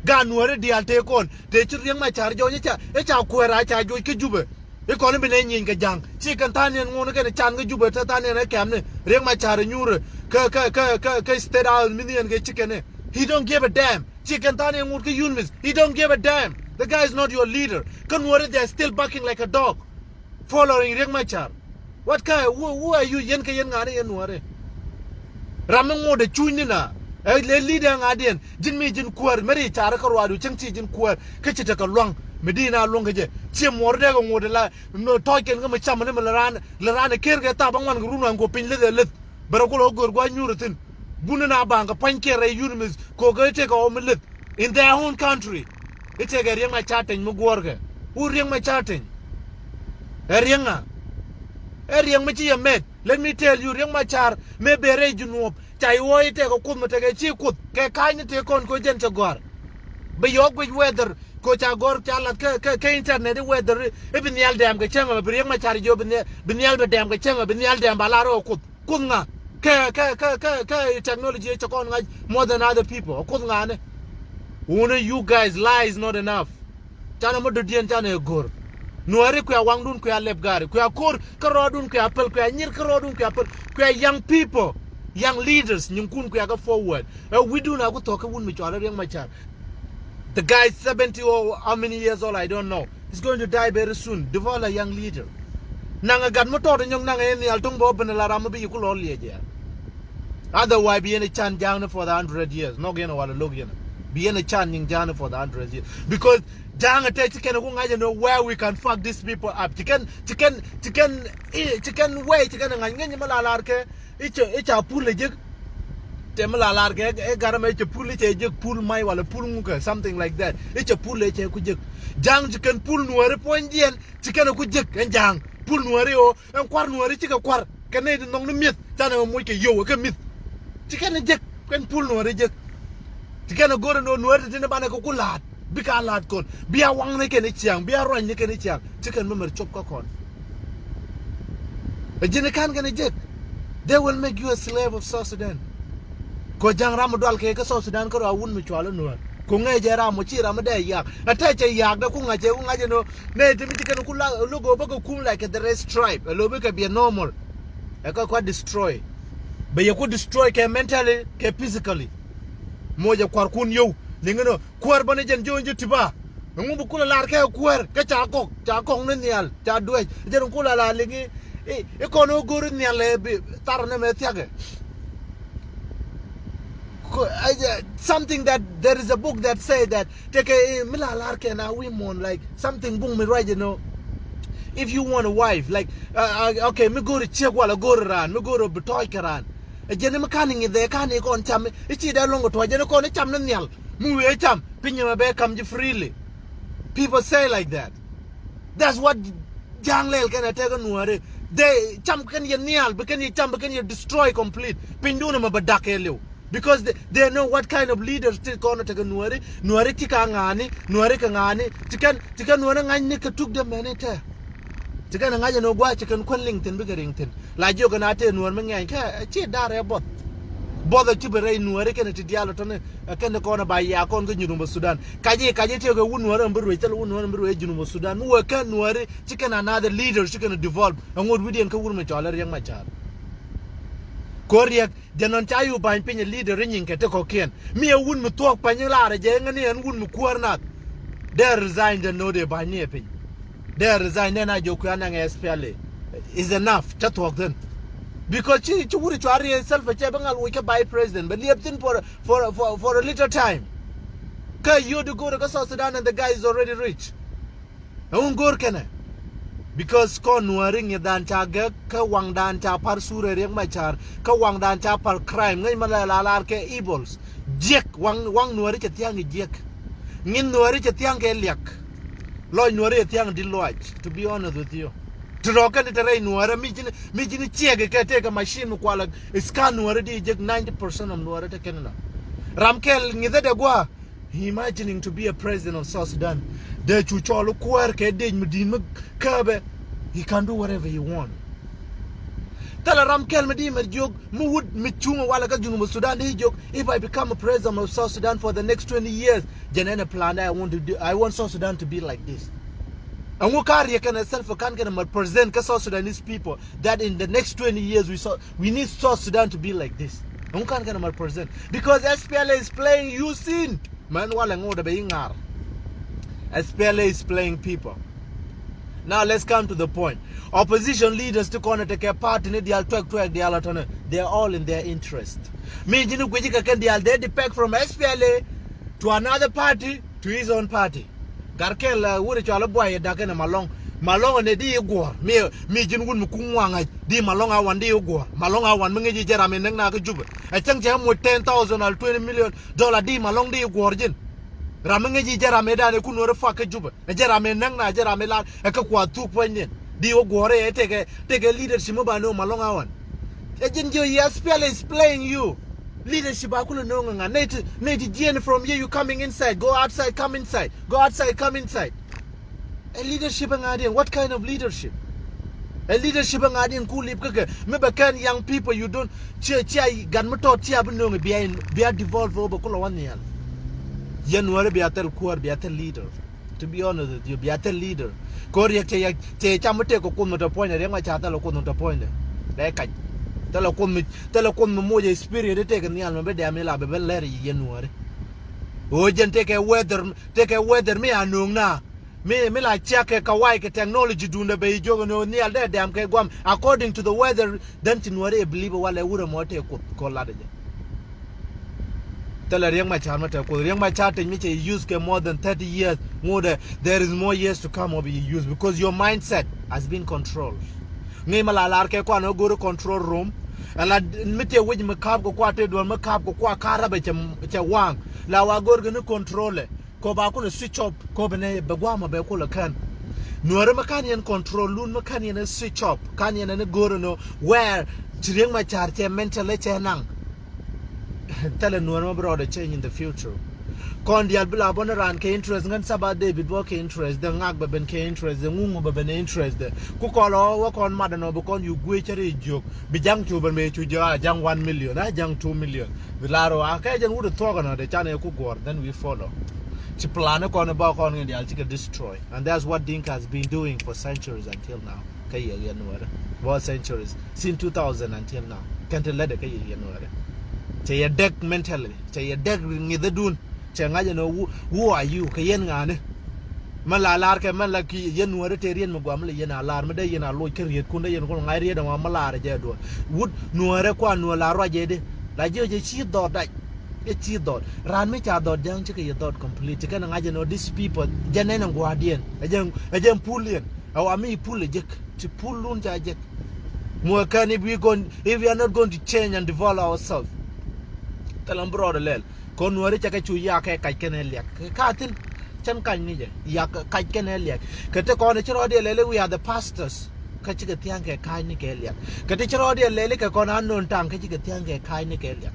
Gat Nuäri diaal tëë kɔn, tëë ci Riek Machar jɔny i̱ ca, i̱ ca kuäär a ca joc kä Jubɛ. I̱ kɔn i̱ bi nɛ nyieny kɛ ja̱ŋ. Ci kɛn tha̱a̱n niɛn ŋuɔ̱n kɛn can kä Jubɛ te tha̱a̱n niɛn ɛ kɛmni. Riek Machar i̱ nyuurɛ kä, kä, kä, kä, kä State House mi niɛn kɛ ci kɛn i̱. He don't give a damn. Ci kɛn tha̱a̱n niɛn ŋuɔ̱t kä UNMISS. He don't give a damn. The guy is not your leader. Kä Nuäri, they are still barking like a dog. Following Riek Machar. What kind, who, who are you? Yɛn kɛ yɛn ŋa̱ni yɛn Nuäri. Ram mi ŋot ɛ cuny ni na. Ɛ lɛ leader ŋa̱diɛn. Ji̱n mi ji̱n kuäär. Mɛri car kä ruaadu cäŋ ci ji̱n kuäär. Kä ci tekɛ luaŋ. Mi di na luaŋ kä jɛ. Ci muɔr dee kɛ ŋot ɛ la. Mi tɔc kɛn kä mi cam ni mi lɛ raan. Lɛ raan ɛ ker kɛ thap aŋuan kɛ run wan kɔ piny leth ɛ leth. Bɛ rɔ kulɛ wä gör gua̱c nyuur ɛ thi̱n. Buni na baŋ kɛ pua̱ny kiɛ rɛy UNMISS kɛ ɣöö kɛ tekɛ ɣɔw mi lith in their own country. I̱ tekɛ Riek Machar Teny mi guɔ̱ɔ̱rkɛ. Who Riek Machar Teny? Ɛ Riek ŋa? Ɛ Riek mi ci yɛ mɛt. Let me tell you, Riek Machar mëë ben rɛy Junub, ca i̱ ɣöö i̱ tekɛ Kuoth mi tekɛ ci Kuoth kɛ ka̱ny ni tëë kɔn kɛ ɣöö jɛn cɛ gɔ̱a̱r. Bi yɔɔk guic weather kɛ ɣöö ca gɔ̱r ca lath kä, kä, kä internet i̱ weather i̱, i̱ bi nhial dɛɛm kɛ cäŋ ɛ bi Riek Machar jiök bi nhial, bi nhial bɛ dɛɛm kɛ cäŋ ɛ bi nhial dɛɛm ba lar ɣöö Kuoth. Kuoth ŋa? Kɛ, kɛ, kɛ, kɛ, kɛ technology cɛ kɔn ŋa̱c more than other people. Kuoth ŋa ni? Wuni, you guys, lie is not enough. Canɛ mi dɔ̱diɛn canɛ go̱r. Nuääri kuɛ waŋdun kuɛ lɛp gari. Kuɛ ko̱r kä rɔɔdun kuɛ päl. Kuɛ nyir kä rɔɔdun kuɛ päl. Kuɛ young people, young leaders, nyinkun kuɛ kä forward. Ɛ wi̱dun a ku thɔk kä wun mi cɔal Riek Machar. The guy seventy or how many years old, I don't know. He's going to die very soon. Develop a young leader. Naŋ a gat mi tɔɔt nyɔk naŋ a nhial tuŋ bä ben la ram mi bi yi ku lɔ liɛ jɛ. Otherwise bi yɛn a can ja̱a̱ŋ ni for the hundred years. Nɔk yɛn a wal a lo̱k yɛn. Bi yɛn a can nyiŋ ja̱a̱ŋ ni for the hundred years. Because ja̱a̱ŋ a te ci kɛn a ku ŋa̱c a ni where we can fuck these people up. Ci kɛn, ci kɛn, ci kɛn, ci kɛn wee ci kɛn a ŋa̱c ŋäny mi la lar kɛ. I̱ cɛ, i̱ ca pul ɛ jek. Tɛ mi la lar kɛ, i̱ gat ɛmɛ i̱ cɛ pul, i̱ cɛ jek pul may wala pul ŋukɛ, something like that. I̱ cɛ pul, i̱ cɛ ku jek. Ja̱a̱ŋ ci kɛn pul Nuääri puɔ̱nydiɛn, ci kɛn ku jek ɛn ja̱a̱ŋ. Pul Nuääri ɣöö ɛn kua̱r Nuääri cikɛ kua̱r. Kɛ nɛy ti nhɔk ni mi̱eth, canɛ mɛ moc kɛ yio̱w ɛ kɛ mi̱eth. Ci kɛn jek, kɛn pul Nuääri jek. Ci kɛn a go̱r ɛn ɣöö Nuääri ti ti ni banɛ kɛ ku la̱a̱t. Bikɛ a la̱a̱t kɔn. Bia waŋni kɛn i̱ ciaŋ, bia ruacni kɛn i̱ ciaŋ. Ci kɛn mɛmɛr cop kä kɔn. Ɛ ji̱n i̱ ka̱n kɛn i̱ jek. They will make you a slave of South Sudan. Kɔ ja̱ŋ ram mi dual kɛ kä South Sudan kä rɔ a wun mi cual i̱ Nuäär. Kɔ ŋäc jɛ ram mɔ ci ram mi dee yak. Ɛ tɛcɛ yak dee ku ŋa̱cɛ ku ŋa̱cɛ nɔ. Nɛ ti mi ci kɛn ku la lo̱k ɣöö bä kɛ kum like the rest tribe. Ɛ lo̱ bikɛ biɛ normal. Ɛ kä kua destroy. Bɛ yɛ ku destroy kɛ mentally kɛ physically. Mocɛ kuarkun yio̱w. Liŋ inɔ kuäär bä ni jɛn ji̱ ɣän ji̱ ti̱pa. Ɛŋu bi kulɛ lar kɛ kuäär kä ca kɔk, ca kɔk ni nhial, ca duec. Jɛn kulɛ lar liŋ i̱, i̱, i̱ kɔn i̱ go̱r i̱ nhial ɛ bi thar ni mɛ thia̱kɛ. Ko, ɛ, ɛ, something that, there is a book that say that, tekɛ i̱ mi la lar kɛ na wi̱i̱ muɔ̱ɔ̱n, like, something buŋ mi ruac inɔ. If you want a wife, like, uh, uh, okay, mi go̱r i̱ ciek wala go̱r i̱ raan, mi go̱r i̱ bi tɔ̱ɔ̱c kɛ raan. Ɛ jɛn mi ka̱n i̱ ŋi̱th ɛ ka̱n i̱ kɔn cam i̱ ci dee luɔ̱ŋ kɛ tuɔ̱c jɛn i̱ kɔn i̱ cam ni nhial. Mi wi̱i̱ ɛ cam, piny ɛmɛ bɛ kam ji̱ freely. People say like that. That's what ja̱a̱ŋ lɛl kɛn ɛ tɛk ɛ Nuääri. They cam kɛn yɛ nhial, bi kɛn yɛ cam, bi kɛn yɛ destroy complete. Pinydun ɛmɛ bɛ dak kɛ liw. Because they, they know what kind of leaders ti kɔn tekɛ Nuääri, Nuääri ti ka ŋa̱a̱ni, Nuääri kɛ ŋa̱a̱ni, ti kɛn, ti kɛn Nuääri ŋa̱cni kɛ tuk dee mɛni tɛ. Ti kɛn ŋa̱c ɛn ɔ gua̱a̱ ci kɛn kuän liŋ thi̱n bikɛ riŋ thi̱n. La jiök kɛn a tëë Nuäär mi ŋɛny kɛ ci da̱r ɛ buɔth. Buɔth ɛ ci bi rɛy Nuääri kɛn ti diaal tɔni ɛ kɛn kɔn ɛ ba ya kɔn kä Junub Sudan. Kaci, kaci tëë kɛ wun Nuäär ɛn bi ruëc thil wun Nuäär ɛn bi ruëc Junub Sudan. Mi wee kɛn Nuääri ci kɛn another leader ci kɛn develop. Ɛŋot wi̱diɛn kä wur mi cɔl ɛ Riɛk Macar. Kɔ Riɛk, jɛ nɔn ca yu ba̱ny piny ɛ leader ri nyiŋ kɛ ti kɔ̱kiɛn. Mi ɛ wun mi thuɔ̱k pa̱ny ɛ lar ɛ jɛ ŋäni ɛn wun mi kuäär nath. Dee resign jɛ no̱o̱dɛ ba̱ny ni ɛ piny. Dee resign nɛn a jɛ kuɛ anaŋ ɛ S P L A. Is enough. Ca thuɔ̱k thi̱n. Because ci, ci wuri cua riɛc Salva cɛ bi ŋal wi̱c kä vice president. Bɛ liɛp thi̱n for, for, for, for a little time. Kä yio̱t di go̱o̱rɛ kä South Sudan and the guy is already rich. Ɛŋu go̱o̱r kɛnɛ? Because kɔn Nuääri ŋi̱thdan ca gɛk kä waŋdan ca par surɛ Riɛk Macar kä waŋdan ca par crime ŋäc ma la la lar kɛ evils. Jiɛk waŋ, waŋ Nuääri cɛ thia̱ŋ kɛ jiɛk. Ŋi̱n Nuääri cɛ thia̱ŋ kɛ liak. Lɔc Nuääri cɛ thia̱ŋ di lɔac, to be honest with you. Ti rɔɔk kɛn ti te rɛy Nuääri mi ji̱n, mi ji̱n ciɛk kɛ tëëkɛ machine mi kualɛ scan Nuääri di jiɛk ninety percent of Nuääri te kɛn na. Ram kɛl ŋi̱thä dɛ gua̱a̱. He imagining to be a president of South Sudan. Dee cu cɔl kuäär kɛ dec mi di̱i̱t mi kääpɛ. He can do whatever he want. Thilɛ ram kɛl mi di mɛ jiök mi wut mi cuŋ walɛ kä Junub Sudan di jiök, if I become a president of South Sudan for the next twenty years, jɛn ɛn a plan that I want to do, I want South Sudan to be like this. Ɛŋu ka Riɛk kɛnɛ Salva kan kɛnɛ mɛ present kä South Sudanese people that in the next twenty years we saw, we need South Sudan to be like this. Ɛŋu kan kɛnɛ mɛ present because S P L A is playing you sin. Mɛn walɛ ŋot ɛ bɛ iŋar. S P L A is playing people. Now let's come to the point. Opposition leaders ti kɔn ɛ tekɛ party ni dial tuɛk tuɛk dial atɔnɛ. They are all in their interest. Mi ji̱n guici kɛ kɛn dial they defect from S P L A to another party to his own party. Gat kɛl wuri cɔal i̱ buay i̱ dak kɛn ɛ Malɔŋ. Malɔŋ ɛn ɛ di i̱ guɔ̱ɔ̱r. Mi, mi ji̱n wun mi kuŋ waŋ ɛ di Malɔŋ a wan di i̱ guɔ̱ɔ̱r. Malɔŋ a wan mi ŋi̱ci jɛ ram in näk na kä Jubɛ. Ɛ cäŋ cɛ muc ten thousand al twenty million dollar di Malɔŋ di i̱ guɔ̱ɔ̱r ji̱n. Ram mi ŋi̱ci jɛ ram in dan ɛ kun wä ri fak kä Jubɛ. Ɛ jɛ ram in näk na jɛ ram in lar ɛ kä kua thuk puɔ̱nydiɛn. Di i̱ guɔ̱ɔ̱r ɛ tekɛ, tekɛ leadership mi ba ni wä Malɔŋ a wan. Ɛ ji̱n ji̱ S P L A is playing you. Leadership a kulɛ no̱o̱ŋ ŋa. Nɛy ti, nɛy ti jiɛn from here you coming inside. Go outside, come inside. Go outside, come inside. Ɛ leadership ɛ ŋa̱diɛn? What kind of leadership? Ɛ leadership ɛ ŋa̱diɛn ku lip kä kɛ mi bɛ kɛn young people you don't, cia, cia gat mi tɔt cia bi no̱o̱ŋ bia, bia devolve ɔ bɛ kulɛ wä nhial. Yɛn Nuääri bia thil kuäär, bia thil leader. To be honest with you, bia thil leader. Kɛ ɣöö Riɛk cɛ yɛ, cɛ yɛ cam mi tëëk kɛ Kuoth mi te puɔ̱nydɛ, Riɛk Macar thilɛ Kuoth mi te puɔ̱nydɛ. Dee kac. Thilɛ Kuoth mi, thilɛ Kuoth mi moc ɛ spirit tëëk kɛ nhial mi bi dɛ̈m ila bɛ ben lɛr yɛ Nuääri. Ɣöö jɛn tëëkɛ weather, tëëkɛ weather mi a nööŋ na. Mi, mi la ciak kɛ kawai kɛ technology duundɛ bɛ i̱ jiök ni ɣöö nhial dee dɛ̈m kɛ guam. According to the weather, then ci Nuääri ɛ believe walɛ wurɛ mɔ tëë Kuoth kɔ latdɛ jɛ. Thilɛ Riɛk Macar mi te Kuoth. Riɛk Macar tec mi cɛ use kɛ more than thirty years. Ŋotdɛ, there is more years to come ɔ bi use because your mindset has been controlled. Ŋi̱i̱c mi la lar kɛ kuan ɔ go̱ri control room. Ɛla mi tëë wec mi ka̱p kɛ kua tëë duɔl mi ka̱p kɛ kua ka̱r rɛpɛ cɛ, cɛ waŋ. La wa go̱rkɛ ni control ɛ. Kɔ ba kulɛ switch off, kɔ bɛ nɛ bɛ guamɔ bɛ kulɛ kän. Nuäärä mi kan yɛn control lun mi kan yɛn switch off, kan yɛn ni go̱o̱r ɛnɔ where ci Riɛk Macar cɛ mentally cɛ naŋ. Thilɛ Nuäärä mi bi rɔɔdɛ change in the future. Kɔn diaal bi la bɔ ni raan kɛ interest ŋän Saba David bɔ kɛ interest dɛ ŋak bɛ ben kɛ interest dɛ ŋuŋ bɛ ben interest dɛ. Ku kɔn lɔ wä kɔn mat ɛnɔ bi kɔn yu guic cɛ ri jiök. Bi ja̱ŋ cu ben mëë cu jɛ a ja̱ŋ one million, a ja̱ŋ two million. Bi lar ɔ a kɛ jɛn wut thuɔk ɛnɔ de canɛ ku guɔ̱r, then we follow. Ci plan kɔn ba kɔn ŋi̱n diaal cikɛ destroy. And that's what Dinka has been doing for centuries until now. Kä yɛ yɛ Nuäärä. Bɔ centuries. Since two thousand until now. Kɛn ti lätdɛ kä yɛ yɛ Nuäärä. Cɛ yɛ däk mentally. Cɛ yɛ däk ŋi̱thädun. Cɛ ŋa̱c ɛn ɣöö who, who are you? Kɛ yɛn ŋa̱a̱ni? Mɛ la lar kɛ mɛ la ki yɛn Nuäärä tëë riet mi guam mi la yɛn a lar mi dee yɛn a loc kä rietkun dee yɛn kul ŋa̱c riet ɛmɔ mi lar jɛ duɔl. Wut Nuäärä kuan Nuäär la ruac jɛ di. La jiɛ jɛ ci dhɔt dac. Ɛ ci dhɔt. Raan mi ca dhɔt ja̱ŋ cikɛ yɛ dhɔt complete. Ci kɛn ŋa̱c ɛn ɣöö these people jɛ nɛn ɛn gua̱a̱rdiɛn. Ɛ jɛ, ɛ jɛ pul yɛn. Ɛ wa mi pul ɛ jek. Ci pul lun ca jek. Muɔ kɛn if we going, if we are not going to change and develop ourselves. Thilɛ mi bi rɔɔdɛ lɛl. Kɔn Nuäärä cɛ kɛ cu yak kɛ kac kɛnɛ liak. Kɛ ka thi̱n. Cɛn kac ni jɛ. Yak kac kɛnɛ liak. Kɛ ti kɔn ci rɔɔdiɛn lɛli we are the pastors. Kä cikɛ thia̱ŋ kɛ ka̱a̱cni kɛ liak. Kɛ ti ci rɔɔdiɛn lɛli kɛ kɔn a nööŋ taŋ kä cikɛ thia̱ŋ kɛ ka̱a̱cni kɛ liak.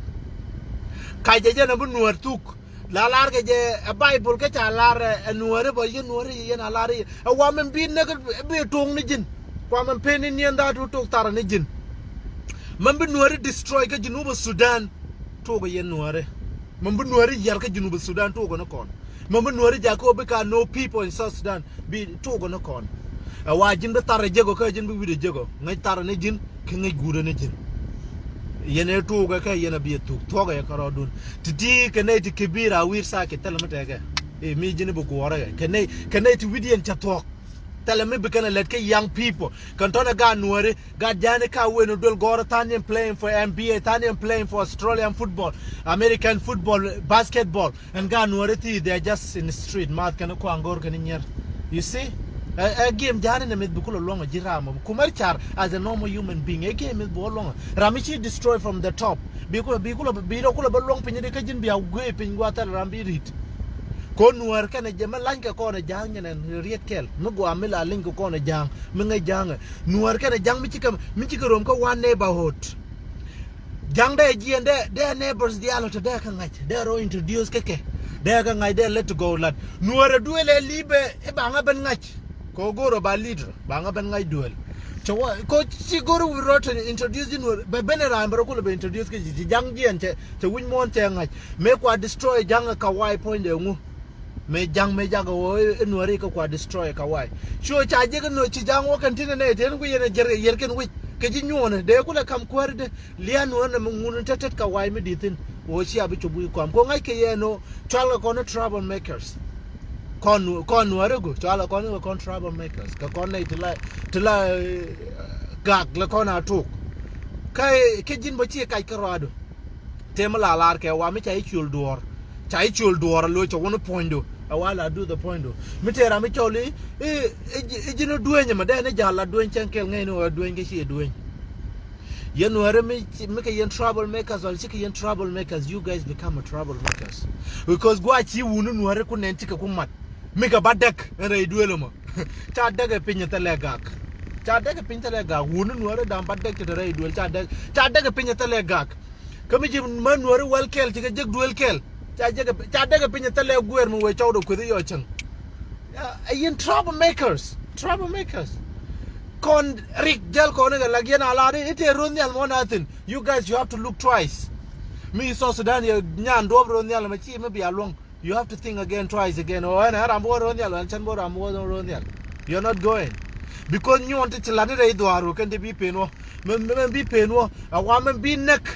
Kac jɛ jɛn ɛ bi nuäär thuk. La lar kɛ jɛ ɛ Bible kä ca lar ɛ nuäär ɛ bä yɛn nuäär ɛ yɛn a lar ɛ yɛn ɛ wa mɛn bi näk bi tuŋ ni ji̱n. Kua mɛn pen ni niɛn dha tu tuk thar ni ji̱n. Mɛn bi nuäär ɛ destroy kä Junub Sudan. Tuuk ɛ yɛn nuäär ɛ mɛn bi nuäär ɛ yɛr kä Junub Sudan tuuk ɛ ni kɔn. Mɛn bi nuäär ɛ jakä wä bi ka no people in South Sudan. Bi tuuk ni kɔn. Ɛ wa ji̱n bi thar ɛ jek ɔ kä ji̱n bi wi̱t ɛ jek ɔ ŋäc thar ni ji̱n kä ŋäc guut ni ji̱n. Yɛn ɛ tuuk ɛ kä yɛn a bi ɛ thuk thuɔk ɛ kä rɔɔdun. Ti ti kɛ nɛy ti kibir a wi̱i̱r sakit thilɛ mi tɛkɛ. Ɛ mi ji̱n bi guɔrɛ kɛ nɛy kɛ nɛy ti wi̱t yɛn cɛ thuɔk. Thilɛ mi bi kɛn ɛ lɛt kä young people kɛn tɔn ɛ gaat nuääri. Gat jani ka wen duel gɔr than in playing for N B A, than in playing for Australian football, American football, basketball. And gat nuääri thi, they are just in the street. Math kɛn kuaŋ gor kɛn nyer. You see? A, a game jani ne mit bikula luɔŋ a jiram. Kumar char as a normal human being. A game mit bo luɔŋ. Rami chi destroy from the top. Bikula bikula bikula bikula luɔŋ piny de kajin bi a gwe piny gwa tal ram bi rit. Ko nuäär kɛn a jɛ ma lany kɛ kɔn a jang nyɛn riet kɛl. Mi gwa mi la liny kɛ kɔn a jang. Mi ŋa jang. Nuäär kɛnɛ ja̱ŋ mi cikɛ mi cikɛ rom kä one neighborhood. Ja̱ŋ dee jiɛn dee dee neighbors diaal ɔ te dee kä ŋa̱c dee rɔ introduce kä kɛ dee kä ŋa̱c dee let to go lat. Nuäär ɛ duël ɛ li̱i̱p ɛ baŋä ben ŋa̱c. Kɛ ɣöö go̱o̱r ɔ ba leader baŋä ben ŋa̱c duël. Cɛ wä ko ci go̱o̱r wi̱i̱ rɔ te introduce ji̱ nuäär bɛ ben ɛ raan bɛ rɔ kulɛ bɛ introduce kä ji̱ ci ja̱ŋ jiɛn cɛ cɛ wi̱c muɔ̱ɔ̱n cɛ ŋa̱c mëë kua destroy ja̱ŋ ɛ ka wa̱a̱ puɔ̱nydɛ ŋu. Mëë ja̱ŋ mëë jakɛ wä ɛ nuäri kä kua destroy ka wa̱a̱. Cuɔ ca jek ɛ nuäri ci ja̱ŋ wä kɛn tinɛ nɛ tɛn ku yɛn ɛ jer yɛr kɛn wi̱c kɛ ji̱ nyuɔ̱ɔ̱nɛ dee kulɛ kam kuääri dee lia̱a̱ nuäri nɛ mi ŋun tet tet ka wa̱a̱ mi di̱thin. Wä ci a bi cop wi̱i̱ kɔam ko ŋa̱c kɛ yɛ nɔ cual kɛ kɔn trouble makers. Kɔn kɔn nuäri go cual kɛ kɔn kɛ kɔn trouble makers kɛ kɔn nɛ ti la ti la gak lɛ kɔn a tok. Kä kɛ ji̱n bä ci kac kä rɔadu. Tëë mi la lar kɛ wa mi ca i̱ ciöl duɔ̱ɔ̱r. Ca i̱ ciöl duɔ̱ɔ̱r a lo̱c cɛ wun i̱ puɔ̱nydu. A wa la duth a puɔ̱nydu. Mi tëë ram i̱ cɔl i̱ i̱ ji̱n i̱ dueeny ɛmɛ dee ni ja̱l la dueeny cäŋ kɛl ŋäcni wä dueeny kä ci i̱ dueeny. Yɛn nuäärä mi kɛ yɛn trouble makers wal cikɛ yɛn trouble makers, you guys become a trouble makers. Because gua̱a̱ ci wuni nuäärä ku nɛn cikɛ ku mat. Mi kɛ ba däk ɛn rɛy duëël ɛmɔ. Ca däk ɛ piny ɛ thilɛ gak. Ca däk ɛ piny thilɛ gak wuni nuäärä da̱a̱m ba däk cɛ te rɛy duëël ca däk ca däk ɛ piny ɛ thilɛ gak. Kä mi ci män nuäri wäl kɛl ci kɛ jek duel kɛl. Ca jek ca dek ɛ piny ɛ thilɛ guɛɛr mi wee cɔwdɛ kueth i̱ yɔ cäŋ. Ɛ yɛn trouble makers, trouble makers. Kɔn rik jäl kɔn ikɛ lak yɛn a lar i̱ tëë ro̱o̱n nhial mɔ na thin. You guys, you have to look twice. Mi South Sudan yɛ nyan duɔ̱p ro̱o̱n nhial mɛ ci mi bia luɔ̱ŋ. You have to think again, twice again. O ɛn ɛ ram bä wä ro̱o̱n nhial ɛn cän bä ram bä wä ro̱o̱n nhial. You're not going. Because nyuɔn ti ci lat ni rɛy dhuaar wä kɛn ti bi pen wä. Mɛn mɛn bi pen wä a wa mɛn bi näk.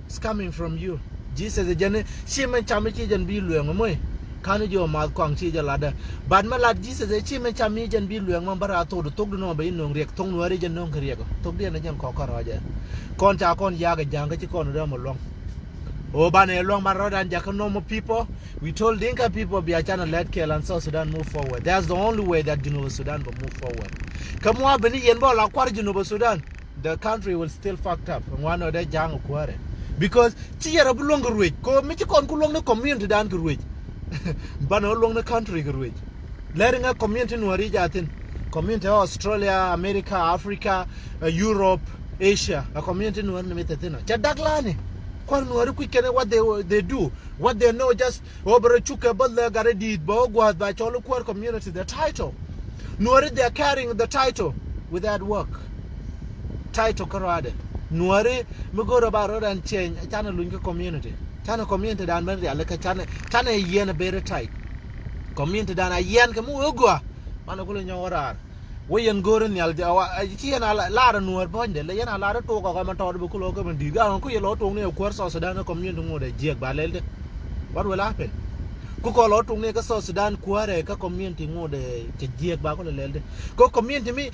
It's coming from you. Jesus ɛ jɛn ci mɛn cam i̱ ci jɛn bi luɛŋ mɔi. Kan i̱ jiɔ math kɔaŋ ci jɛ latdä. But mɛ lat Jesus ɛ ci mɛn cam i̱ jɛn bi luɛŋ mɛn bä raa thok di thok di nɔmɔ bɛ i̱ no̱ŋ riɛk thok nuäär i̱ jɛn no̱ŋ kɛ riɛk thok di ɛn ɛ jɛn kɔk kärɔ̱ jɛ. Kɔn ca kɔn yak ɛ ja̱a̱ŋ kä ci kɔn rɛm ɛ luɔ̱ŋ. O banɛ luɔ̱ŋ ban rɔ̱dan jakä normal people. We told Dinka people bia canɛ lɛt kɛɛl an South Sudan move forward. That's the only way that Junub Sudan will move forward. Kä mua̱a̱ bini yɛn bä la kuar Junub Sudan, the country will still fucked up. Ŋuan ɔ dee ja̱a̱ŋ kuäärɛ. Because ci yɛrɛ bi luɔ̱ŋ kɛ ruec. Ko mi ci kɔn ku luɔ̱ŋ ni community dan kɛ ruec. Banɛ wä luɔ̱ŋ ni country kɛ ruec. Lɛri ŋä community nuɔri jathin. Community Australia, America, Africa, uh, Europe, Asia. A community nuɔri ni mi thethin. Ca dak lani. Kuar nuɔri kui̱ kɛnɛ what they, they do. What they know just wä bɛ rɔ cuk kɛ bä lɛ gat i̱ di̱i̱t bä wä gua̱a̱th ba cɔl i̱ kuäär community the title. Nuäri they are carrying the title without work. Title kä rɔadɛ nuäri mi go̱o̱rä ba rɔdan change canɛ luny kä community. Canɛ community dan ben riali kä canɛ canɛ yiɛn a beri tight. Community dan a yiɛn kɛ mi wee gua̱a̱ manɛ kulɛ nyɔk wä raar. Wä yɛn go̱o̱ri nhial jɛ wa ci yɛn a lar a nuɔɔr bɔ̱nydɛ lɛ yɛn a lar a tok a kɔmɛ tɔɔt bi kulɔ kɛ mɛ di̱i̱t gaŋ ku yɛ lɔ tok ni a kuäär South Sudan kä community ŋot a jiɛk ba lɛl dɛ. What will happen? Ku kɔ lɔ tok ni kä South Sudan kuäärɛ kä community ŋot a cɛ jiɛk ba kulɛ lɛl dɛ. Kä community mi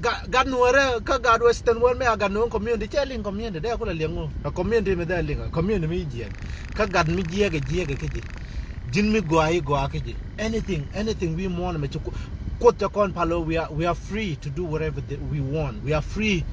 gat nuɔɔrɛ kä gat Western world mi a gat nuɔɔr community cɛ liŋ community dɛ kulɛ liŋ ŋot a community mi dɛ liŋ a community mi jiɛk. Kä gat mi jiɛk a jiɛk a kä ji̱. Ji̱n mi gɔaa i̱ gɔaa kä ji̱. Anything, anything wi̱i̱ muɔ̱ɔ̱n ɛmɛ ci Kuoth cɛ kɔn pal ɣöö we are, we are free to do whatever that we want. We are free.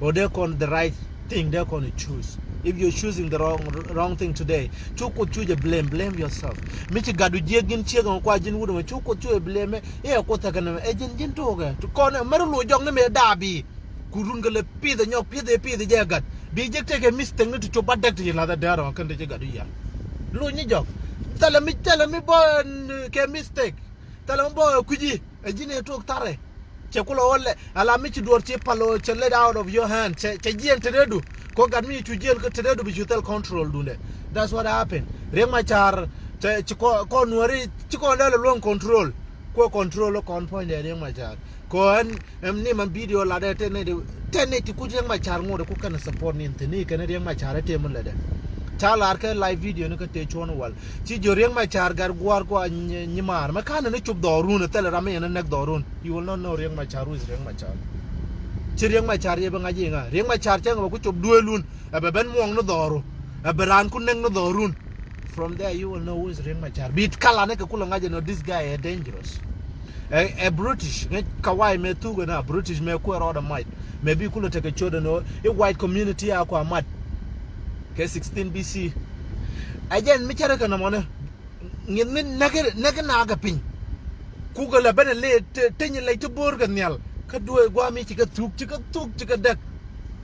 Ɣöö dee kɔn the right thing, dee kɔn choose. If you're choosing the wrong, wrong thing today, cu Kuoth cu jɛ blame, blame yourself. Mi ci gatdu jiɛk ji̱n ciek ɛmɛ kua ji̱n wut ɛmɛ cu Kuoth cu jɛ blame. I̱ ɛ Kuoth thäkɛ nɛmɛ ɛ ji̱n ji̱n to̱o̱kɛ. Kɔn ɛ mɛr lo̱c jɔk ni mëë daap i̱. Ku run kɛ lɛ pith ɛ nyɔk pith ɛ pith ɛ jɛ gat. Bi jek tekɛ mistake ni ti cop ba dek ti ci lath a dɛr ɔ kɛn ti ci gat wi̱i̱ yar. Luny ni jɔk. Thilɛ mi, thilɛ mi bɔ, mm, kɛ mistake. Thilɛ mi bɔ kui̱ci. Ɛ ji̱n ɛ tuɔk tharɛ. Cɛ kulɛ wä lɛ, ala mi ci duɔr ci pal ɔ, cɛ let out of your hand. Cɛ, cɛ jiɛn te redu. Kɔ gat mi cu jiɛn kä te redu bi cu thil control dundɛ. That's what happened. Riek Machar, cɛ, ci kɔ, kɔ Nuɔri, ci kɔ lɛl luɔŋ control. Kuɛ control kɔn puɔ̱nydɛ Riek Machar. Kɔ ɛn, ɛm ni man video latdɛ te nɛy ti, te nɛy ti kuc Riek Machar ŋot ku kɛn support ni thi̱n ni kɛn Riek Machar ɛ te mi latdɛ. Ca lar kɛ live video ni kä te cuɔ̱n wal. Ci jiö Riek Machar gat gua̱a̱r kua nyi, nyimaar. Mɛ ka̱n ni cop dhɔrun, thilɛ ram mi yɛn näk dhɔrun. You will not know Riek Machar, who is Riek Machar. Ci Riek Machar yɛ bɛ ŋa̱c iŋa. Riek Machar cɛ ŋa bɛ ku cop duelun. Ɛ bɛ ben muɔŋ ni dhɔru. Ɛ bɛ raan ku näk ni dhɔrun. From there you will know who is Riek Machar. Bit kala ni kɛ kulɛ ŋa̱c ɛn ɔ, this guy ɛ dangerous. Ɛ, ɛ British, ŋäc kawai mɛ thuk ɛn a British mɛ kuɛ rɔɔdɛ mac. Mɛ bi kulɛ tekɛ cot ɛn ɔ, i white community a kua mat. Kɛ sixteen B C. Ɛ jɛn mi cärɛ kɛ nɔmɔnɛ. Ŋi̱th mi näk, näk nakä piny. Kukɛ lɛ ben ɛ lɛ te, te nyi lɛc ti bo̱o̱r kɛ nhial. Kä duee gua̱a̱ mi ci kɛ thuk, ci kɛ thuk, ci kɛ däk.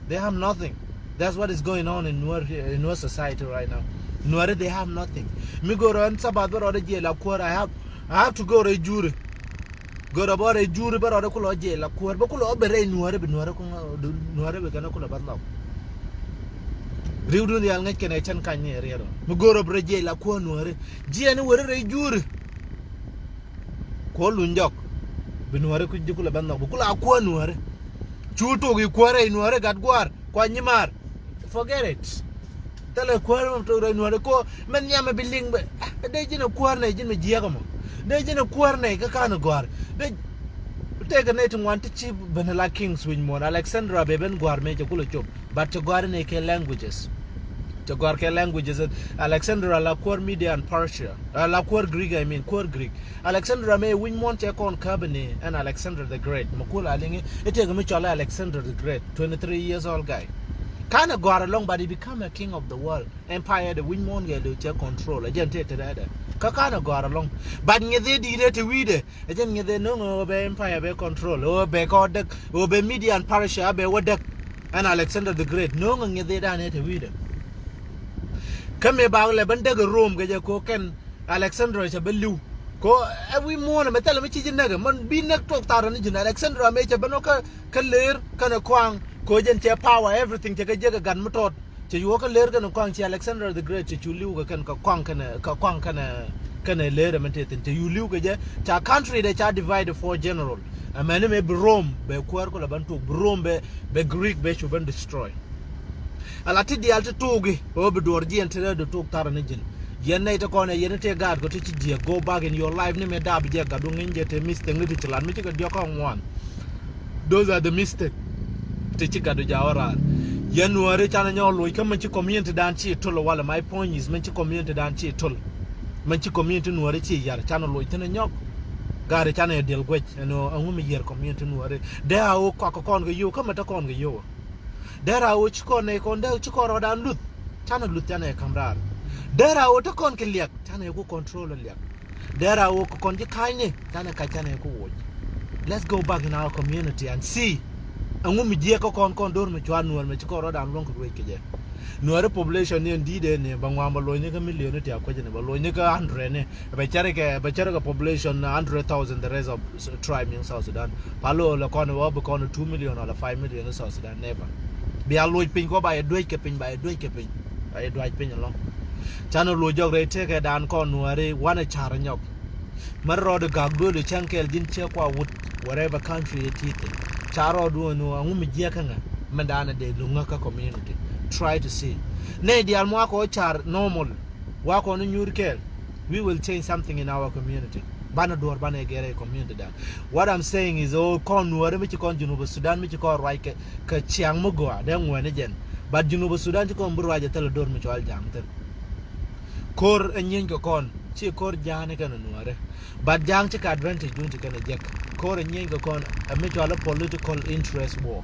They have nothing. That's what is going on in Nuer, in Nuer society right now. Nuer, they have nothing. Mi go̱o̱r ɛn sabath bä rɔɔdɛ jiɛl a kuäär, I have, I have to go rɛy juri. Go̱o̱r ɛ bä rɛy juri bä rɔɔdɛ kulɛ jiɛl a kuäär. Bä kulɛ bɛ rɛy Nuer, bi Nuer ku, Nuer bi kɛn kulɛ bä nhɔk. Riwdun rial ŋäc kɛn ɛ cɛn kany ni ɛ riɛl ɔ. Mi go̱o̱r ɛ bɛ rɛy jiɛl a kuäär Nuer. Jiɛn i̱ weri rɛy juri. Kuɔ luny jɔk. Bi Nuɔri kuc ji̱ kulɛ ben nhɔk. Bi kulɛ a kuäär Nuɔri. Cu tok i̱ kuäär rɛy Nuɔri gat gua̱a̱r. Kua nyimaar. Forget it. Thilɛ kuäär mɛ tok rɛy Nuɔri ko mɛ nhiamɛ bi liŋ bɛ. Ah, dee ji̱n ɛ kuäär nɛy ji̱n mɛ jiɛk ɛmɔ. Dee ji̱n ɛ kuäär nɛy kä ka̱n ɛ gɔ̱a̱r. Dee tekɛ nɛy ti ŋuan ti ci ben ɛ la Kings wi̱c muɔ̱ɔ̱n. Alexandra bɛ ben gɔ̱a̱r mëë cɛ kulɛ cop. But cɛ gɔ̱a̱r ni kɛ languages. Cɛ gɔ̱a̱r kɛ languages. Alexandra la kuäär Media and Persia. Uh, la kuäär Greek, I mean, kuäär Greek. Alexandra mëë wi̱c muɔ̱ɔ̱n cɛ kɔn käbini ɛn Alexander the Great. Mɛ kul a liŋi, it take mi cɔl Alexander the Great, twenty-three years old guy. Ka̱n ɛ gɔ̱a̱r ɛlɔ̱ŋ, but he become a king of the world. Empire de wi̱c muɔ̱ɔ̱n gɛ lo cɛ control. Ɛ jɛn tëë tëë dɛ. Kä ka̱n ɛ gɔ̱a̱r ɛlɔ̱ŋ. But ŋi̱th i̱ di̱i̱t ɛ te wi̱i̱dɛ. Ɛ jɛn ŋi̱th ɛ no̱o̱ŋ ɛ wä bɛ empire bɛ control. Ɛ wä bɛ kɔ däk. Ɛ wä bɛ Media and Persia bɛ wä däk. Ɛn Alexander the Great. No̱o̱ŋ ɛ ŋi̱th i̱ dan ɛ te wi̱i̱dɛ. Kä mëë ba lɛ ben däk ɛ Rome kɛ jɛ ko kɛn Alexander cɛ bɛ li̱w. Ko ɛ wi̱i̱ muɔ̱ɔ̱n ɛmɛ thilɛ mi ci ji̱ näk ɛ. Mɛn bi näk tuɔk thar ni ji̱n. Alexander amɛ cɛ ben wä kä, kä leer kɛnɛ kuaŋ. Ko jɛn cɛ power, everything cɛ kɛ jiäk ɛ gat mi tɔt. Cɛ yuɔk kä leer kɛnɛ kuaŋ, ci Alexander the Great cɛ cu li̱w kɛ kɛn kɛ kuaŋ kɛnɛ, kɛ kuaŋ kɛnɛ, kɛnɛ leer ɛmɛ tëë thi̱n. Cɛ cu li̱w kɛ jɛ, ca country dɛ ca divide four general. Ɛmɛni mëë bi Rome bɛ kuäär kulɛ ben tok, bi Rome bɛ, bɛ Greek bɛ cu ben destroy. Ala ti diaal ti tuuki ɣöö bi duɔ̱ɔ̱r jiɛn ti rɛɛdu tuuk thar ni ji̱n. Yɛn nɛy ti kɔn ɛ yɛn ti gaat kɔ ti ci jiɛk, go back in your life ni mëë daap jiɛk gat du ŋi̱ny jɛ te mistake ni ti ci lat mi ci kɛ diɔ̱k kä ŋuan. Those are the mistake ti ci gat du ja̱ wä raar. Yɛn Nuääri canɛ nyɔk loc kä mɛn ci community dan ci tul walɛ, my point is mɛn ci community dan ci tul. Mɛn ci community Nuääri ci yar canɛ loc thin ɛ nyɔk. Gaari canɛ diɛl guec ɛn ɣöö ɛŋu mi yiër community Nuääri. Dee a ɣöö kɔak kɛ kɔn kɛ yio̱w kä mɛ te kɔn kɛ yio̱w. Dee ra ɣöö ci kɔn nɛy kɔn dee ci kɔn rɔɔdan luth. Canɛ luth canɛ ka̱m raar. Dee ra ɣöö te kɔn kɛ liak canɛ ku control liak. Dee ra ɣöö kɛ kɔn ci ka̱cni canɛ ka̱c canɛ ku woc. Let's go back in our community and see. Ɛŋu mi jiɛk kä kɔn kɔn do̱r mi cua̱r Nuäär mi ci kɔn rɔɔdan luɔ̱ŋ kɛ ruec kɛ jɛ. Nuääri population ni ɛn di̱i̱t ɛn ni bɛ ŋuan bɛ lo̱cni kä million ni ti a kuecni bɛ lo̱cni kä hundred ni. Bɛ cärɛ kɛ, bɛ cärɛ kɛ population hundred thousand the rest of s-, tribe in South Sudan. Pa lo lɛ kɔn wä bi kɔn two million wala five million in South Sudan, never. Bia loc piny kɔ ba yɛ duec kɛ piny, ba yɛ duec kɛ piny. Ba yɛ duac piny alɔŋ. Canɛ loc jɔk rɛy tëëkɛ dan kɔn Nuääri wanɛ car nyɔk. Mɛn rɔɔd gak duel cäŋ kɛɛl ji̱n ciek kua wut, whatever country yɛ ti thin. Ca rɔɔd duel nu aŋu mi jiɛk kä ŋa. Mɛn danɛ dee luŋä kä community. Try to see. Nɛy diaal muakɔ car normal. Wa kɔn nyuur kɛɛl. We will change something in our community. Banɛ duɔ̱ɔ̱r banɛ gɛrɛ community dan. What I'm saying is, oh, kɔn Nuääri mi ci kɔn Junub Sudan mi ci kɔn ruac kɛ, kɛ ciaŋ mi gɔaa dee ŋuɛni jɛn. But Junub Sudan ci kɔn bi ruac ɛ thilɛ do̱r mi cɔal Ja̱a̱ŋ thil. Ko̱r ɛ nyieny kɛ kɔn ci ko̱r Ja̱a̱ŋ ni kɛn Nuääri. But Ja̱a̱ŋ ci kɛ advantage dun ci kɛn ɛ jek. Ko̱r ɛ nyieny kɛ kɔn ɛ mi cɔal ɛ political interest war.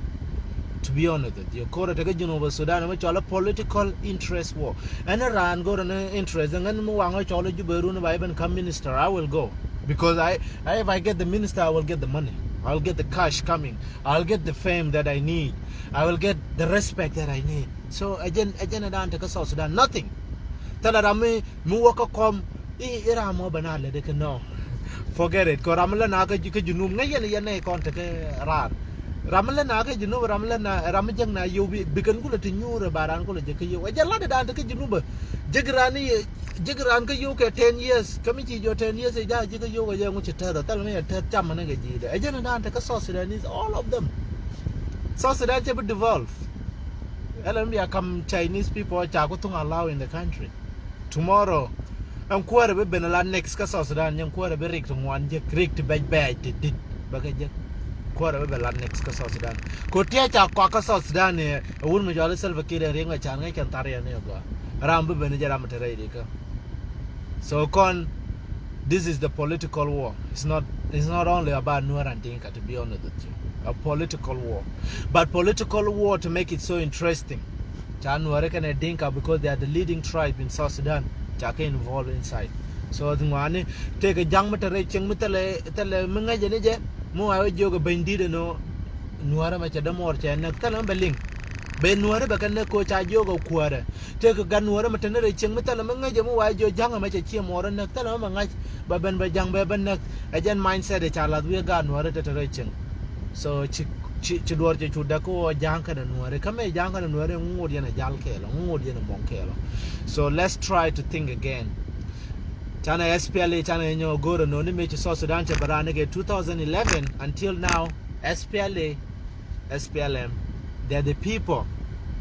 To be honest with you, ko̱r ɛ tekɛ Junub Sudan ɛ mi cɔal ɛ political interest war. Ɛn raan go̱r ɛn interest, ɛn mi waŋ ɛ cɔl ɛ Jubɛ run, if I even come minister, I will go. Because I, I, if I get the minister, I will get the money. I will get the cash coming. I will get the fame that I need. I will get the respect that I need. So ɛ jɛn, ɛ jɛn ɛ dan te kä South Sudan, nothing. Thilɛ ram mi, mi wä kä kɔm, i, i ram mɔ bɛ na lɛ de kä nɔ. Forget it. Kɔ ram lɛ na kä, kä Junub ŋäc yɛn, yɛn nɛ kɔn te kä rar. Ram lɛ na kä Junub, ram lɛ na, ram jek na yow bi, bi kɛn kulɛ ti nyuur ba ran kulɛ jek kä yow. Ɛ jɛn lat ɛ dan te kä Junub. Jek ran i, jek ran kä yow kɛ ten years. Kä mi ci jɔ ten years ɛ ja jek kä yow ɛ jɛ ŋu ci tɛth ɛ thil mi ɛ tɛth cam ni kɛ ji̱ dɛ. Ɛ jɛn ɛ dan te kä South Sudanese, all of them. South Sudan cɛ bi devolve. Ɛlɛn bia kam Chinese people ca ku thuŋ allow in the country. Tomorrow, ɛn kuäärɛ bi ben ala next kä South Sudan, ɛn kuäärɛ bi rik ti ŋuan jek, rik ti bɛc bɛc ti dit. Bä kä jek. Kuäärɛ bi ben ala next kä South Sudan. Ko tiɛ ca kɔak kä South Sudan ni, ɛ wun mi cɔal i̱ Salva Kiir ɛ riŋ ɛ can ŋäc kɛn thar yɛn ni ɛ gɔaa. Ram bi ben jɛ ram te rɛy ri kä. So kɔn, this is the political war. It's not, it's not only about Nuer and Dinka, to be honest with you. A political war. But political war to make it so interesting. Ca Nuer kɛnɛ Dinka because they are the leading tribe in South Sudan. Ca kɛ involved inside. So thi ŋuani, tëëkɛ ja̱ŋ mi te rɛy cieŋ mi thilɛ, thilɛ mi ŋäcɛ ni jɛ. Mi wa wä jiök ɛ beny di̱t ɛn ɣöö Nuäärä mɛ cɛ dämuɔɔr cɛ näk thilɛ mi bɛ liŋ. Bɛ Nuäärä bɛ kɛ näk kɛ ɣöö ca jiök ɛ kuäärɛ. Tëëkɛ gat Nuäärä mɛ te ni rɛy cieŋ mi thilɛ mi ŋäcɛ mi wa jiök ja̱ŋ ɛmɛ cɛ ciɛ muɔɔr ɛ näk thilɛ mi bɛ ŋa̱c bɛ ben bɛ ja̱ŋ bɛ bɛ näk. Ɛ jɛn mindset ɛ ca lath wi̱i̱ gat Nuäärä te te rɛy cieŋ. So ci, ci, ci duɔ̱ɔ̱r cɛ cu däk kä ɣöö ja̱ŋ kɛnɛ Nuäärä. Kä mëë ja̱ŋ kɛnɛ Nuäärä ŋu ŋot yɛn ɛ jal kɛɛl ɔ, ŋu ŋot yɛn ɛ mɔŋ kɛɛl ɔ. So let's try to think again. Canɛ S P L A, canɛ nyɔ go̱o̱r ɛnɔ ni mëë ci South Sudan cɛ bɛ raan ni kɛ two thousand eleven until now, S P L A, S P L M, they're the people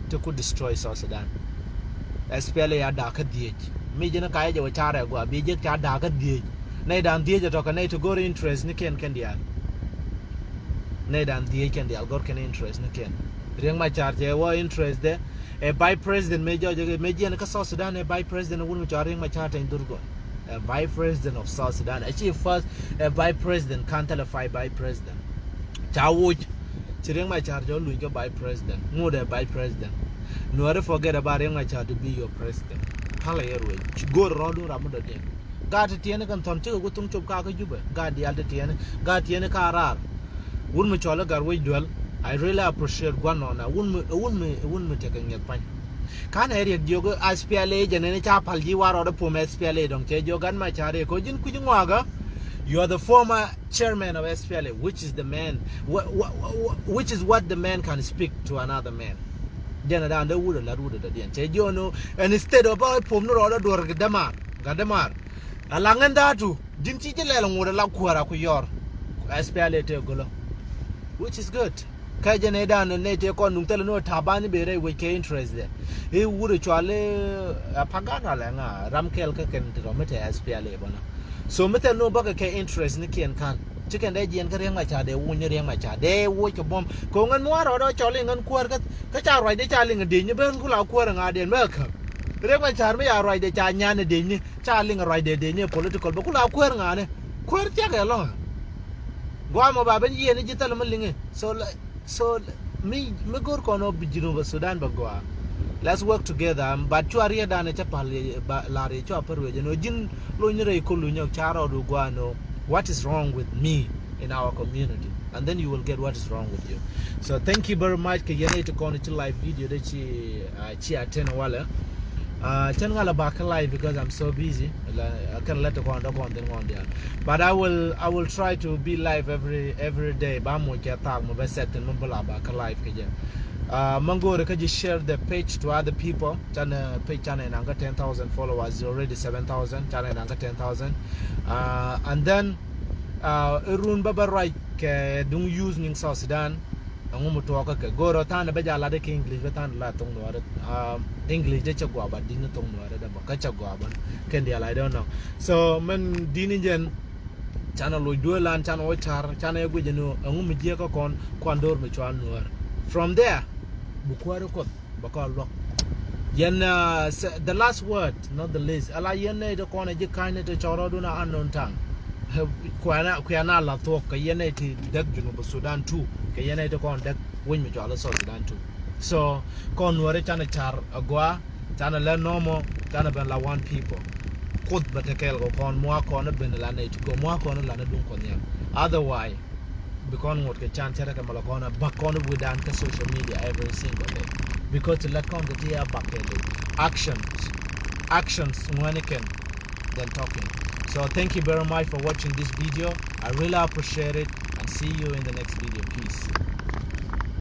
ti ku destroy South Sudan. S P L A a da̱a̱k kä dhiec. Mi ji̱n ka yɛ jɛ wä carɛ gɔaa bi jek ca da̱a̱k kä dhiec. Nɛy da̱a̱n dhiec ɛ tɔ̱ kɛ nɛy ti go̱o̱r interest ni kɛn kɛn diaal. Nɛy da̱a̱n dhiec kɛn diaal go̱o̱r kɛn interest ni kɛn. Riek Machar cɛ wä interest dɛ. Ɛ vice president mëë jɔɔc ɛ mëë jiɛn kä South Sudan, ɛ vice president wun mi cɔal Riek Machar Teny Dhurgon. Ɛ vice president of South Sudan. Ɛ ci first, ɛ vice president, kan thilɛ five vice president. Ca woc. Ci Riek Machar jɔɔc luny kä vice president. Ŋut ɛ vice president. Nuäärä forget about Riek Machar to be your president. Thilɛ yɛ ruëëc. Ci go̱o̱r rɔɔdun ram mi dɔ̱diɛn. Gaat ti tiɛɛni kɛn thɔn cikɛ ku thuŋ cop ka kä Jubɛ. Gaat diaal ti tiɛɛni. Gaat tiɛɛni ka raar. Wun mi cɔl i̱ Gatwec Duel, I really appreciate gua̱n nɔna. Wun mi, wun mi, wun mi tekɛ ŋiɛth pa̱ny. Ka̱n ɛ riɛk jiök i̱ S P L A jɛ nɛn i̱ ca pal ji̱ war rɔɔdɛ pom S P L A dɔ̱ŋ cɛ jiök gat ma ca riɛk ko̱ ji̱n kui̱ ji̱ ŋɔakä. You are the former chairman of S P L A, which is the man, wha-, wha-, wha-, which is what the man can speak to another man. Jɛn ɛ da̱a̱n dee wut ɛ la̱t wut ɛ dɔ̱diɛn cɛ jiök ni, and instead of bä pom ni rɔɔdɛ duɔ̱r gɛ dämaar, gɛ dämaar. A laŋ ɛn da̱a̱tu, ji̱n ci ji̱ lɛl ŋot a la kuäär a ku yɔr. S P L A tëë gölä. Which is good. Kä jɛ nɛy da̱a̱n nɛy tëë kɔn nuŋ thilɛ ni ɣöö ta̱a̱ ba̱a̱n i̱ ben rɛy wec kɛ interest dɛ. I̱ wut i̱ cual i̱ a Pagan a lɛ ŋa ram kɛl kä kɛn ti rɔ mi te S P L A bänä. So mi thil ni ɣöö bäkɛ kɛ interest ni kiɛn ka̱n. Ci kɛn dee jiɛn kä Riek Machar dee wuny ni Riek Machar dee wuc kɛ buɔ̱m. Kɛ ɣöö ŋän mi wa rɔɔdɛ cɔl i̱ ŋän kuäär kä, kä ca ruacdɛ ca liŋ a dec ni ben ku la kuäär ŋa̱diɛn bä kä. Riek Machar mi ya ruacdɛ ca nyan a dec ni. Ca liŋ ruacdɛ dec ni political bä ku la kuäär ŋa̱ni. Kuäär thiak ɛlɔ̱ŋ. Guamɔ ba ben yiëë ni ji̱ thilɛ mi liŋi. So, so mi, mi go̱r kɔn ɔ bi Junub Sudan bɛ gɔaa. Let's work together. But cua riet dan cä pal ba lar yɛ cua pär wecɛ nɔ ji̱n lony ni rɛy kolu nyɔk ca rɔɔdu gɔaa nɔ. What is wrong with me in our community? And then you will get what is wrong with you. So thank you very much kɛ yɛn iti kɔn ci live video de ci, uh, ci attend walɛ. Uh, cɛn ŋa la bakä live because I'm so busy. La, I can let kɔn dɔ kɔn din ŋɔn dial. But I will, I will try to be live every, every day. Ba mo kɛ tak mo bɛ set mo bɛ la bakä live kɛ jɛ. Uh, mangore kä ji̱ share the page to other people. Canɛ, uh, page canɛ naŋ kä ten thousand followers, already seven thousand. Canɛ naŋ kä ten thousand. Uh, and then, uh, irun bä bä ruac kɛ duŋ use niŋ South Sudan. Ɛŋu mi tuɔɔkä kɛ go̱o̱rä tha̱a̱n bä jɛ a lat kɛ English bä tha̱a̱n lat thoŋ Nuäärä. Um, English dee cɛ gɔaa bä di̱t ni thoŋ Nuäärä dee bä kä cɛ gɔaa bä kɛn diaal, I don't know. So mɛn di̱t ni jɛn canɛ loc dueelan canɛ wä car canɛ yɛ guic ni ɛŋu mi jiɛk kä kɔn kuan do̱r mi cual Nuäär. From there bi kuäär kuɔth bä kɔn luɔk. Yɛn, uh, the last word, not the least. Ala yɛn nɛy ti kɔn ɛ ji̱ ka̱ny ni ti cɔrɔdun a unknown tongue. Kuɛna, kuɛna la thuɔk kɛ yɛn nɛy ti däk Junub Sudan too. Kɛ yɛn nɛy ti kɔn däk wec mi cɔal South Sudan too. So kɔn Nuäärä canɛ car agɔaa, canɛ lɛ nɔmɔ, canɛ ben la one people. Kuoth bɛ te kɛɛl kɛ kɔn muak kɔn ben la nɛy ti kɔ muak kɔn la ni duŋ kɔn nhial. Otherwise, bi kɔn ŋot kɛ can cɛ rɛ kɛ mɛ la kɔn a bak kɔn wi̱dan kä social media every single day. Because ti lät kɔn kɛ ti a bak kɛ lɛ actions. Actions ŋuɛni kɛn than talking. So thank you very much for watching this video. I really appreciate it and see you in the next video. Peace.